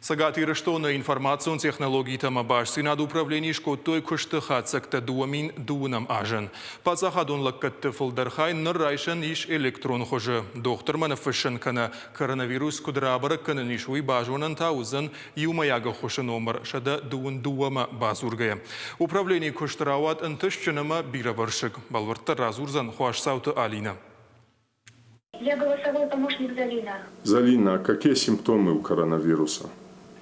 Цӕгат Ирыстоны информацион технологитӕ ӕмӕ бастдзинады управленийы скодтой куысты хатдзӕгтӕ 2012 азӕн. Паддзахадон лӕггӕдты фылдӕр хай ныр райсӕн ис электрон хуызы. Дохтырмӕ ныффыссын кӕнӕ коронавирус куыд рабӕрӕг кӕнӕн ис, уый базонӕн та уыдзӕн иумӕйаг ӕххуысы номыр 122-мӕ бадзургӕйӕ. Управленийы куыст рауад ӕнтыстджын ӕмӕ бирӕвӕрсыг. Бӕлвырддӕр радзурдзӕн Хуасдзауты Алинӕ. Я голосовой помощник Залина. Залина, какие симптомы у коронавируса?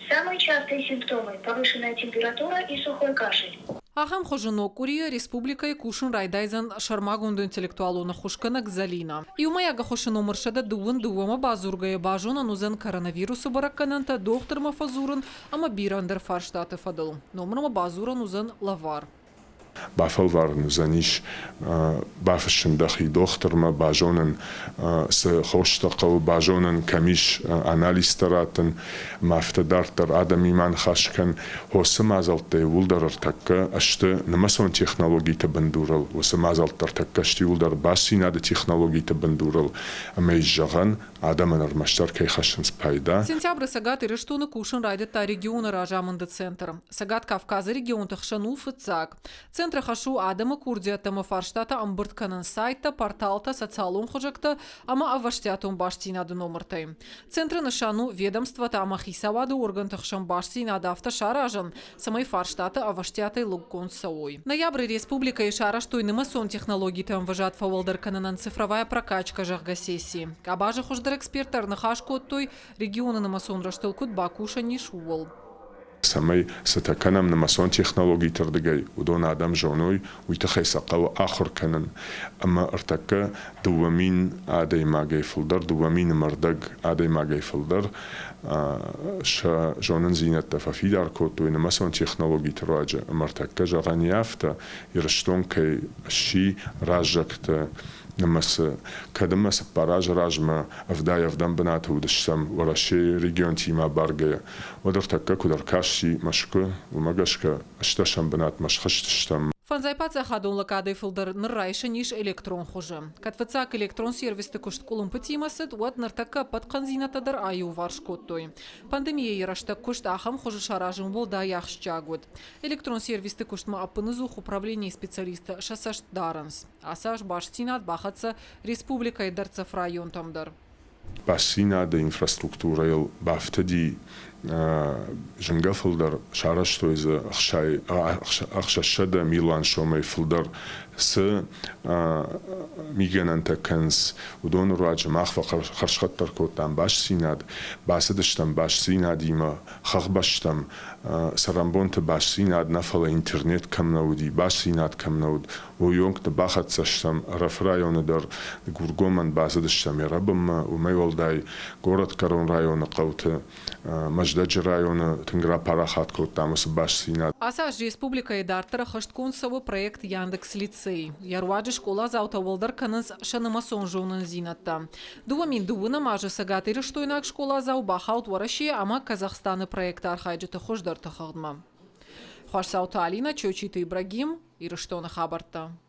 Самые частые симптомы – повышенная температура и сухой кашель. Ахӕм хуызы ног къуырийы республикӕйы кусын райдайдзӕн сӕрмагонд интеллектуалон ӕххуысгӕнӕг Залина. Иумӕйаг ӕххуысы номыр 122-мӕ бадзургӕйӕ базонӕн уыдзӕн коронавирусы бӕрӕггӕнӕнтӕ, дохтырмӕ фӕдзурын ӕмӕ бирӕ ӕндӕр фарстаты фӕдыл. Номырмӕ бадзурӕн уыдзӕн лӕвар. Бафӕлварын уыдзӕнис бафыссын дӕхи дохтырмӕ, базонын, цы хостӕ хъӕуы, базонын, кӕм ис анализтӕ раттын, ӕмӕ афтӕ дарддӕр адӕмимӕ ныхас кӕн. Уыцы мадзӕлттӕ иууылдӕр ӕртӕккӕ сты нымӕцон технологиты бындурыл, уыцы мадзӕлттӕ ӕртӕккӕ сты иууылдӕр бастдзинады технологиты бындурыл, ӕмӕ ис зӕгъӕн, адӕмӕн ӕрмӕстдӕр кӕй хӕссынц пайда. Сентябры Цӕгат Ирыстоны кусын райдыдта регионы разамынды центр. Цӕгат Кавказы регионты хсӕн у фыццаг. Центры хӕс у адӕмы курдиӕттӕ ӕмӕ фарстатӕ ӕмбырд кӕнын сайттӕ, порталтӕ, социалон хызӕгтӕ ӕмӕ ӕвӕстиатон бастдзинады номыртӕй. Центры нысан у ведомствотӕ ӕмӕ хицауады органты хсӕн бастдзинад афтӕ саразын, цӕмӕй фарстатӕ ӕвӕстиатӕй лыггонд цӕуой. Ноябры республикӕйы сарӕзтой нымӕцон технологиты ӕмвӕзад фӕуӕлдӕр кӕнынӕн цифровая прокачка, зӕгъгӕ, сесси. Къабазы хуыздӕр эксперттӕ ӕрныхас кодтой, регионы нымӕцон рӕзтыл куыд бакусӕн ис, ууыл. Цӕмӕй цытӕ кӕнӕм нымӕцон технологиты рдыгӕй, уыдон адӕм зоной, уый тыххӕй сӕ хъӕуы ахуыр кӕнын. Ӕмӕ ӕртӕккӕ 2000 адӕймагӕй фылдӕр, 2000 ӕмӕ рдӕг адӕймагӕй фылдӕр сӕ зонындзинӕдтӕ фӕфидар кодтой нымӕцон технологиты руаджы. Ӕмӕ ӕртӕккӕ зӕгъӕн и афтӕ, Ирыстон кӕй сси раззӕгты нымӕцы, кӕд ӕмӕ цыппар азы размӕ ӕвдай ӕвдӕм бынаты уыдыстӕм Уӕрӕсейы регионтимӕ абаргӕйӕ, уӕд ӕртӕккӕ куыд ӕркасти Мӕскуы, уымӕ гӕсгӕ ӕстдӕсӕм бынатмӕ схызтыстӕм. Фӕндзай паддзахадон лӕггадӕй фылдӕр ныр райсӕн ис электрон хуызы. Кӕд фыццаг электрон сервисты куыст къуылымпытимӕ цыд, уӕд ныртӕккӕ ӕппӕт хъӕндзинӕдтӕ дӕр аиуварс кодтой. Пандемийӕйы рӕстӕг куыст ахӕм хуызы саразын уӕлдай ахсджиаг уыд. Электрон сервисты куыстмӕ ӕппыныдзух управленийы специалисттӕ сӕ цӕст дарынц. Ацы аз бастдзинад бахӕццӕ республикӕйы дӕрддзӕф районтӕм дӕр. Бастдзинады инфраструктурӕйыл бафтыди зынгӕ фылдӕр, сарӕзтой дзы 600 милуан сомӕй фылдӕр цы мигӕнӕнтӕ кӕнынц, уыдоны руаджы мах фӕхӕрзхъӕддӕр кодтам бастдзинад, бацыдыстӕм бастдзинадимӕ хӕхбӕстӕм, цӕрӕнбонты бастдзинад нӕ, фӕлӕ интернет кӕм нӕ уыди, бастдзинад кӕм нӕ уыд, уыйонгты бахӕццӕ стӕм Ӕрӕфы районы дӕр, Гургомӕн бацыдыстӕм йӕ рӕбынмӕ, уымӕй уӕлдай горӕтгӕрон районы хъӕуты, Мӕздӕджы районы тынг рапарахат кодтам уыцы бастдзинад. Ацы аз республикӕйы дарддӕр ӕххӕстгонд цӕуы проект Яндекс-лицей. Йӕ руаджы скъоладзаутӕ уӕлдӕр кӕнынц сӕ нымӕцон зонындзинӕдтӕ. 2002 азы цӕгатирыстойнаг скъоладзау бахауд Уӕрӕсе ӕмӕ Казахстаны проекты архайджыты хуыздӕрты хыгъдмӕ. Хуасдзауты Алинӕ, Чочиты Ибрагим, Ирыстоны хабӕрттӕ.